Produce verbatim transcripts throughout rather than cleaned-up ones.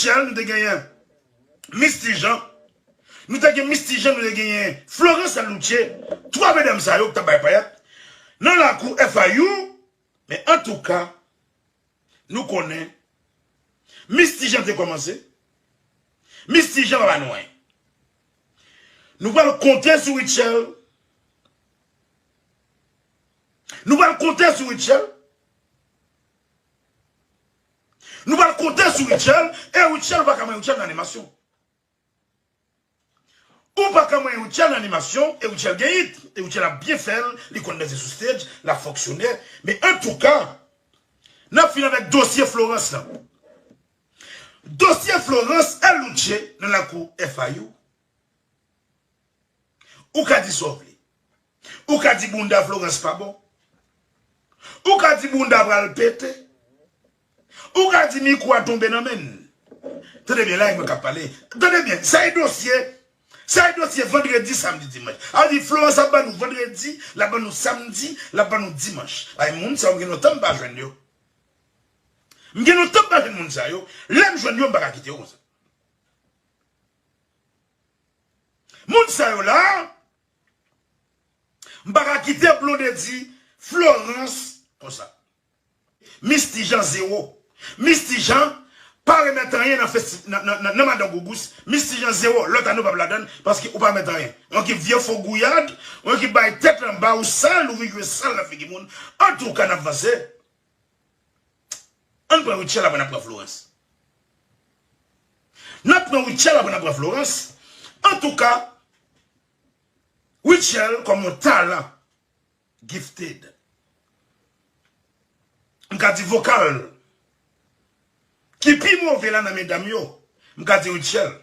Rutshelle, nou te genyen Misty Jean. Nou te gen Misty Jean, nou te genyen Florence L. Louthier. Twa medam sa yo ki t ap bay payèt nan lakou F I U. Men antouka, nou konnen Misty Jean te kòmanse. Misty Jean pa ba nou anyen. Nou pral konte sou Rutshelle. Nou pral konte sou Rutshelle. Nou pral konte sou Rutshelle. E Rutshelle, ou pa ka manyen Rutshelle nan animasyon. Ou pa ka manyen Rutshelle nan animasyon. E Rutshelle gen hit. E Rutshelle ap byen fè l. Li konn danse sou stage. L ap fonksyone. Men antouka, n ap fin avèk dosye Florence lan. Dosye Florence L. Louthier nan lakou F I U. Ou ka di sa w vle. Ou ka di bounda Florence pa bon. Ou ka di bounda pral pete. Ou ka di mikwo a tonbe nan men l. Tande byen, la e mwen k ap pale. Tande byen, sa e dosye. Sa e dosye vandredi, samdi, dimanch. A di Florence ap ban nou vandredi, l ap ban nou samdi, l ap ban nou dimanch. Ay, moun sa yo, m gen lontan m pa jwenn yo. M gen lontan m pa jwenn moun sa yo. Lè m jwenn yo, m pa ka kite yo konsa. Moun sa yo la, m pa ka kite Blondedy, Florence konsa. Misty Jean zewo. Misty Jean pa remèt anyen nan festi-, nan, nan, nan, nan Madan Gougous. Misty Jean zewo. Lòt ane w p ap ladann paske ou pa remèt anyen. Yon ekip vye fo gouyad, yon ekip bay tèt anba, ou sal, ou vin jwe sal nan figi moun. Antouka, n ap vanse. Ann pran Rutshelle, apre n ap pran Florence. N ap pran Rutshelle, apre n ap pran Florence. Antouka, Rutshelle kòm yon talan gifted. M ka di vokal ki pi move la nan medam yo, m ka di Rutshelle.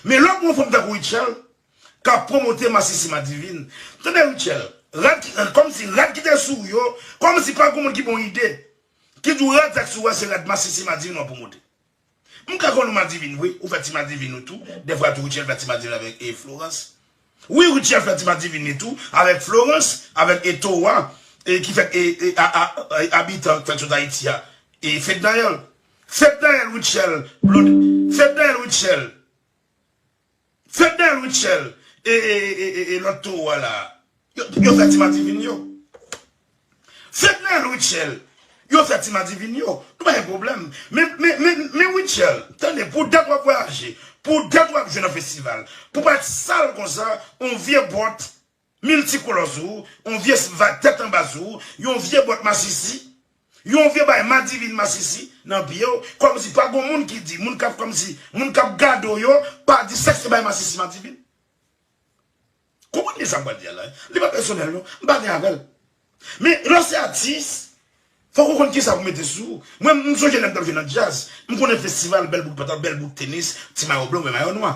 Men lè w pran yon fanm tankou Rutshelle, k ap pwomote masisi madivin. Tande Rutshelle, rad ki, kòmsi rad ki te sou yo, kòmsi pa gen moun ki ba w ide. Ki di w rad sa k sou a se rad masisi madivin w ap pwomote. M ka konn ou madivin vre, ou fè ti madivin ou tou. Dèfwa tou Rutshelle fè ti madivin avèk, e, Florence. Wi, Rutshelle fè ti madivin li tou, avèk Florence, avèk, e, Towa, e, ki fèt, e, e, a, a, a, abitan k fèt sot Ayiti a. E, Fednaelle. Fednaelle, Rutshelle, Blonde. Fednaelle, Rutshelle. Fednaelle, Rutshelle, e, e, e, e, e, lòt towo a la. Yo, yo fè ti madivin yo. Fednaelle, Rutshelle, yo fè ti madivin yo. Nou pa gen pwoblèm. Men, men, men, men Rutshelle, tande, pou dat w ap vwayaje, pou dat w ap jwe nan festival, pou pa t sal konsa, yon vye bòt miltikolò sou ou, yon vye s-, va-, tèt anba sou ou, yon vye bòt masisi, yon vye bay madivin masisi nan pye w, kòmsi pa gon moun ki di, moun k ap kòmsi, moun k ap gade w yo, pa di sèks se bay masisi madivin. Konprann byen sa m pral di a la, wi. Li pa pèsonèl non, m pa gen avè l. Men lè w se atis, fòk ou konn kisa pou mete sou ou. Mwen, m sonje lè m t ap jwe nan djaz, m konnen festival, bèl bout pantalon, bèl bout tenis, ti mayo blan oubyen mayo nwa.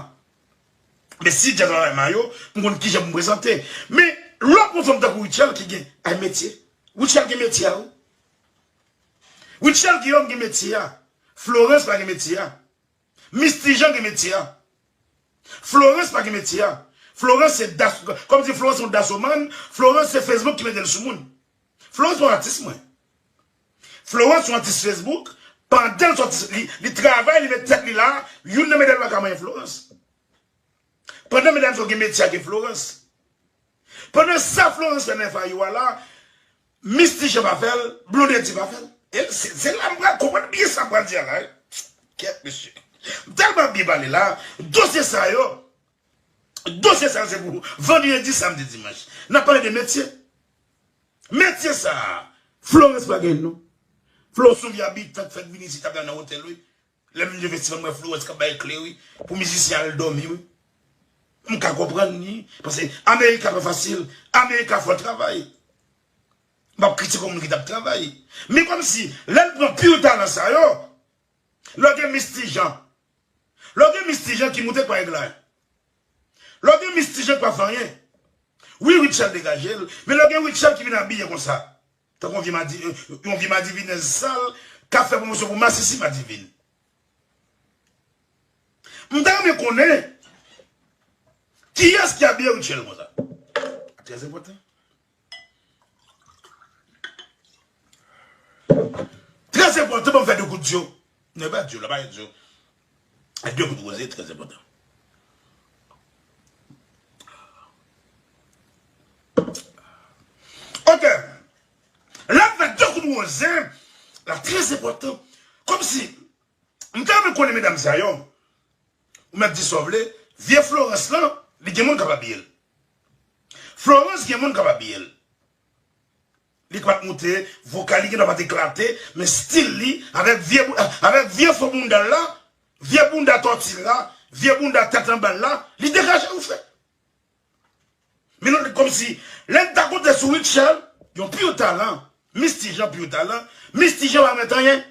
Men si djaz la bay mayo, m konn kijan pou m prezante. Men lè w pran fanm tankou Rutshelle ki gen ay metye. Rutshelle gen metye a, wi. Rutshelle Guillaume gen metye a. Florence pa gen metye a. Misty Jean gen metye a. Florence pa gen metye a. Florence se das-, kòmsi Florence se yon dasomann, Florence se Facebook ki mete l sou moun. Florence pa yon atis mwen. Florence se yon atis Facebook, pandan l sòti, li, li travay, li met tèt li la, youn nan medam yo pa ka manyen Florence. Pandan medam sa yo gen metye a gen Florence. Pandan sa Florence fè nan F I U a la, Misty Jean pa fè l, Blondedy pa fè l. E se, se la m pral konprann byen sa m pral di a la, wi. Kèt, mesye. M tèlman byen pale la, dosye sa yo, dosye sa yo se pou vandredi, samdi, dimanch. N ap pale de metye. Metye sa a, Florence pa gen non. Florence se yon vye abitan k fèk vin isit ap nan otèl, wi. Lè m vin jwe festival, m wè Florence k ap bay kle, wi, pou mizisyen al dòmi, wi. M ka konprann li, paske Amerika pa fasil. Amerika fò travay. M p ap kritike yon moun ki t ap travay. Men kòmsi, lè l pran pil talan sa yo, lè w gen Misty Jean, lè w gen Misty Jean ki moute k pa egla. Lè w gen Misty Jean k pa fè anyen. Wi, Rutshelle degaje l, men lè w gen Rutshelle ki vin abiye konsa, tankou yon vye madi-, yon vye madivinèz sal k ap fè pwomosyon pou masisi madivin. M ta renmen konnen kiyès ki abiye Rutshelle konsa. Trè enpòtan. Trè enpòtan pou m fè de kout dyo. Non, e pa dyo, la pa gen dyo. De kout woze, trè enpòtan. Ok. L ap fè de kout woze, la trè enpòtan. Kòmsi, m ta renmen konnen medam sa yo, ou mèt di sa w vle, vye Florence lan, li gen moun k ap abiye l. Florence gen moun k ap abiye l. Li pa t moute, vokal li gen dwa pa t eklate, men stil li, avèk vye, avèk vye fo bounda l la, vye bounda tòti l la, vye bounda tèt anba l la, li degaje ou fè. Men non, kòmsi, lè n ta konte sou Rutshelle, yon pure talent, Misty Jean pure talent, Misty Jean pa remèt anyen.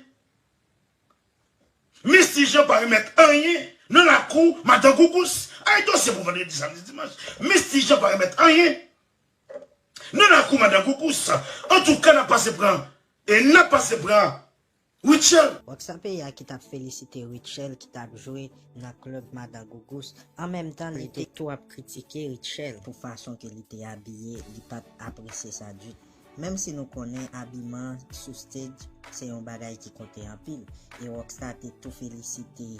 Misty Jean pa remèt anyen nan lakou madan Gougous. Ay, dosye pou vandredi, samdi, dimanch. Misty Jean pa remèt anyen nan lakou madan Gougous. Antouka, n ap pase pran, e n ap pase pran Rutshelle. Rockstar P A ki t ap felisite Rutshelle ki t ap jwe nan klèb madan Gougous. An menm tan, li te tou ap kritike Rutshelle pou fason ke li te abiye, li pa t apresye sa ditou. Menm si nou konnen abiman sou stage se yon bagay ki konte anpil, e Rockstar te tou felisite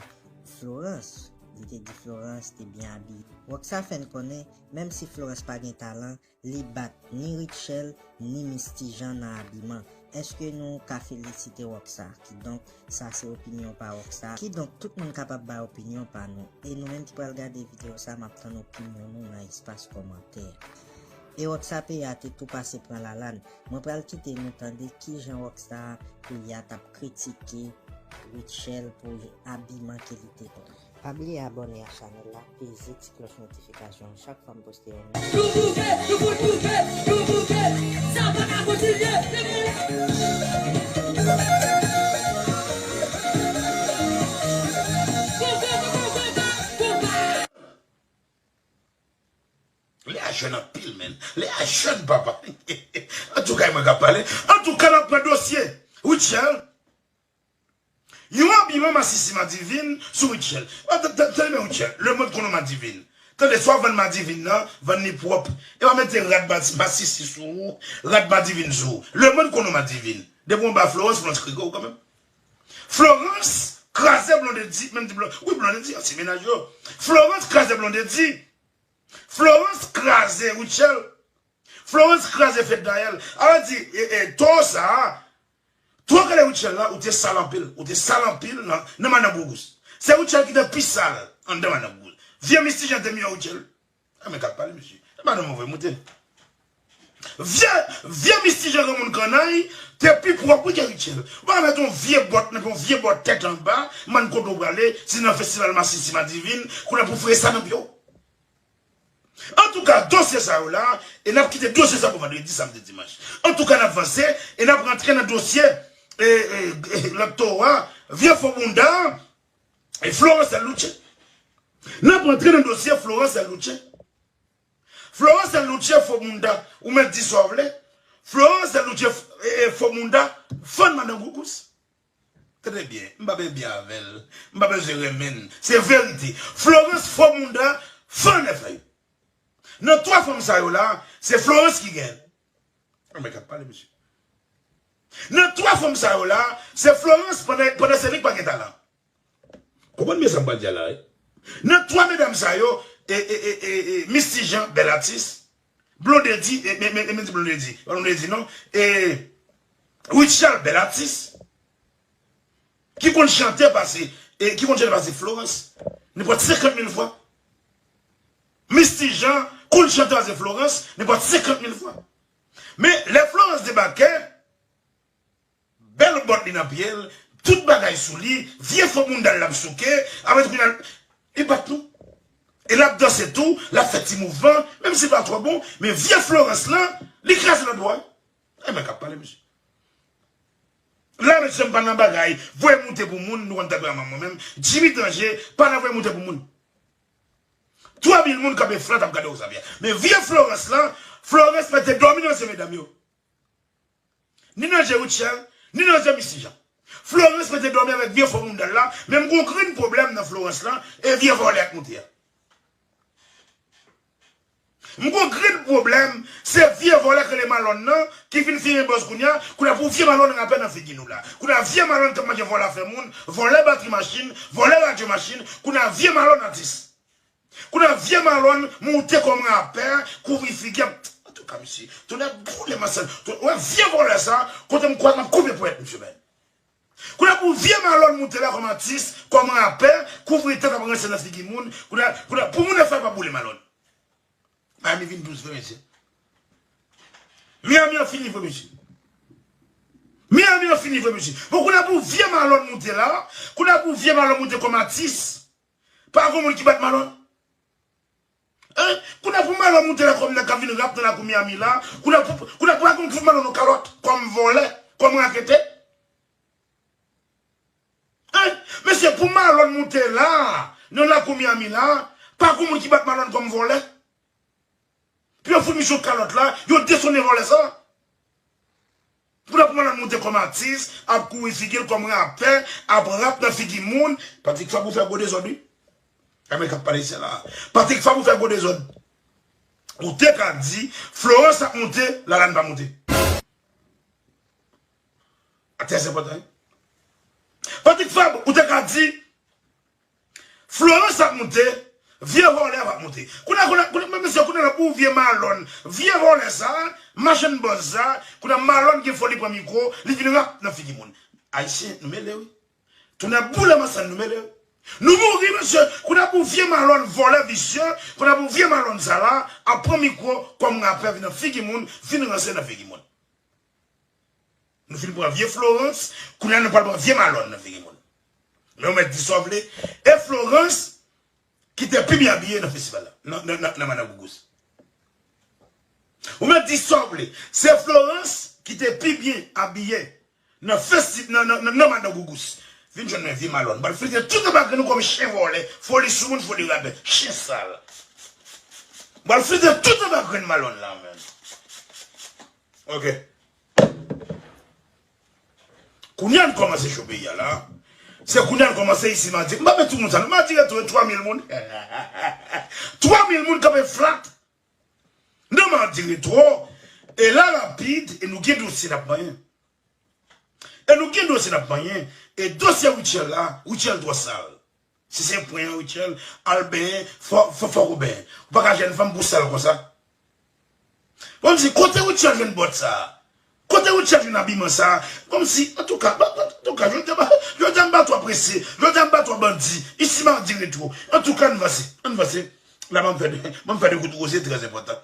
Florence. Li te di Florence te byen abiye. Rockstar fè n konnen, menm si Florence pa gen talan, li bat ni Rutshelle, ni Misty Jean nan abiman. Èske nou ka felisite Rockstar? Kidonk, sa se opinyon pa Rockstar. Kidonk, tout moun kapab bay opinyon pa nou. E nou menm ki pral gade videyo sa, m ap tann opinyon nou nan espas kòmantè. E Rockstar P A te tou pase pran Lalane. Mwen pral kite nou tande kijan Rockstar P A t ap kritike Rutshelle pou abiman ke li te pran. Pa bliye abòne a chanèl la, peze ti klòch notifikasyon an chak fwa m poste yon nouvo. Nou bouke, nou fout bouke, nou bouke, sa pa ka kontinye. Lea jèn anpil, menn. Lea jèn, papa. Antouka, e mwen k ap pale. Antouka, n ap pran dosye Rutshelle. Yon abiman masisi Madivine sou Rutshelle. Ah, t-, t-, tande byen, Rutshelle. Lemonn konnen w Madivine. Tande, sa w vann Madivine nan, vann li pwòp. E pa mete rad mas-, masisi sou ou, rad Madivine sou ou. Lemonn konnen w Madivine. Depi w anba Florence, Florence krige w kanmenm. Florence kraze Blondedy, menm di Blon-, wi, Blondedy, se mennaj yo. Florence kraze Blondedy. Florence kraze Rutshelle. Florence kraze Fednaelle. Ala di, e, e, towo sa a, towo kale Rutshelle la, ou te sal anpil. Ou te sal anpil nan, nan madan Gougous. Se Rutshelle ki te pi sal anndan madan Gougous. Vye Misty Jean te miyò Rutshelle. A, men k ap pale, mesye. E madanm mwen voye moute. Vye, vye Misty Jean granmoun kannay te pi pwòp wi ke Rutshelle. Ou pa mete yon vye bòt nan, yon vye bòt tèt anba, man kote w prale, si nan festival masisi Madivine, kounye a pou fouye sa nan pye w. Antouka, dosye sa yo la, e n ap kite dosye sa pou vandredi, samdi, dimanch. Antouka, n ap vanse, e n ap rantre nan dosye, e, e, e, lòt towo a, vye fo bounda, e Florence Luce. N ap rantre nan dosye Florence Luce. Florence Luce fo bounda, ou mèt di sa w vle. Florence Luce f-, e, e, fo bounda, fann madan Gougous. Tande byen, m pa bezwen byen avè l. M pa bezwen renmen l. Se verite. Florence fo bounda, fann F A U. Nan twa fanm sa yo la, se Florence ki genyen. Anben k ap pale, mesye. Nan twa fanm sa yo la, se Florence pandan, pandan se li k pa gen talan. Konprann byen sa m pral di a la, wi. Nan twa medam sa yo, e, e, e, e, e, Misty Jean, bèl atis. Blondedy, e, men, men, men di Blondedy, pa Blondedy non. E, Rutshelle, bèl atis. Ki konn chante pase, e, ki konn chante pase Florence. Nenpòt senkant mil fwa. Misty Jean, konn chante pase Florence, nenpòt senkant mil fwa. Men, lè Florence debake, bèl bòt li nan pye l, tout bagay sou li, vye fo bounda l l ap souke, apre tou kounye a, li bat nou. E l ap danse tou, l ap fè ti mouvman, menm si l pa twò bon, men vye Florence lan, li kraze lòt bò a. E men k ap pale, mesye. La, mesye, m pa nan bagay voye moute pou moun, nou konn tèt mwen menm. Jimmy Danger pa nan voye moute pou moun. Twa mil moun kanpe flat ap gade Rockstar P A. Men vye Florence lan, Florence mete dòmi nan je medam yo. Ni nan je Rutshelle, ni nan je Misty Jean. Florence mete dòmi avèk vye fo bounda l la, men m gon grenn pwoblèm nan Florence lan, e vye vòlè ak moute a. M gon grenn pwoblèm, se vye vòlè k rele Malòn nan, ki vin fini bòz kounye a, kounye a pou vye Malòn rapè nan figi nou la. Kounye a vye Malòn k ap manje vòlè afè moun, vòlè batri machin, vòlè radyo machin, kounye a vye Malòn atis. Kounye a vye Malòn moute kòm rapè, kouvri figi a. Antouka, mesye, tonnè boule masann. Ou wè vye vòlè sa, kote m kwaze m ap koupe ponyèt misye menm. Kounye a pou vye Malòn moute la kòm atis, kòm rapè, kouvri tèt ap ranse nan figi moun. Kounye a, kounye a, pou moun nan fè pa boule Malòn. Miami vin dous vre, mesye. Miami an fini vre, mesye. Miami an fini vre, mesye. Bon, kounye a pou vye Malòn moute la, kounye a pou vye Malòn moute kòm atis. Pa gon moun ki bat Malòn. Hein? Kounye a pou Malòn moute la kòm nèg k ap vin rap nan lakou Miami la, kounye a pou, kounye a pou pa gon fout Malòn yon kalòt, kòm vòlè, kòm raketè. Hein? Mesye, pou Malòn moute la, nan lakou Miami la, pa gon moun ki bat Malòn kòm vòlè. Pou yo fout misye yon kalòt la, yo desonnen vòlè sa. Pou la pou Malòn moute kòm atis, ap kouvri figi l kòm rapè, ap rap nan figi moun. Patrick Fabre ou fè gwo dezòd, wi. Amerik ap pale isit la. Patrick Fabre ou fè gwo dezòd. Ou te ka di, Florence ap moute, Lalane pa moute. A, trè enpòtan, wi. Patrick Fabre, ou te ka di, Florence ap moute, vye vòlè ap moute. Kounye a, kounye a, kounye a, men mesye, kounye a pou vye Malòn, vye vòlè sa, machann bòz sa, kounye a Malòn gen foli pran mikwo, li vin rap nan figi moun. Ayisyen, nou mele, wi. Tonnè boule masann, nou mele, wi. Nou mouri, mesye, kounye a pou vye Malòn vòlè visye, kounye a pou vye Malòn sa la, ap pran mikwo kòm rapè vin nan figi moun, vin ranse nan figi moun. Nou fin pran vye Florence, kounye a nou pral pran vye Malòn nan figi moun. Men ou mèt di sa w vle, e Florence ki te pi byen abiye nan festival la, nan, nan, nan, nan Mannan Gougous. Ou mèt di sa w vle, se Florence ki te pi byen abiye nan festi-, nan, nan, nan, nan Mannan Gougous. Vin jwenn mwen vye Malòn. M pral flite tout anba grenn ou kòm chen vòlè, foli sou moun, foli rapè. Chen sal. M pral flite tout anba grenn Malòn la, menm. Ok. Kounye a n kòmanse cho peyi a la. Se kounye a n kòmanse isi madi. M pa met tout moun sa non. Madi retwo, twa mil moun. Twa mil moun kanpe flat. Nan madi retwo. E la rapid, e nou gen dosye n ap manyen. E nou gen dosye n ap manyen. E dosye Rutshelle la, Rutshelle twò sal. Si se pwen an, Rutshelle, al benyen, fò, fò, fòk ou benyen. Ou pa ka jwenn fanm pou sal konsa. Bon, m di, kote Rutshelle jwenn bòt sa? Kote Rutshelle jwenn abiman sa? Bon, m di, antouka, antouka, jodi a, jodi a m pa twò prese, jodi a m pa twò bandi, isi madi retwo. Antouka, ann vanse, ann vanse. La, ban m fè de, ban m fè de kout woze, trè enpòtan.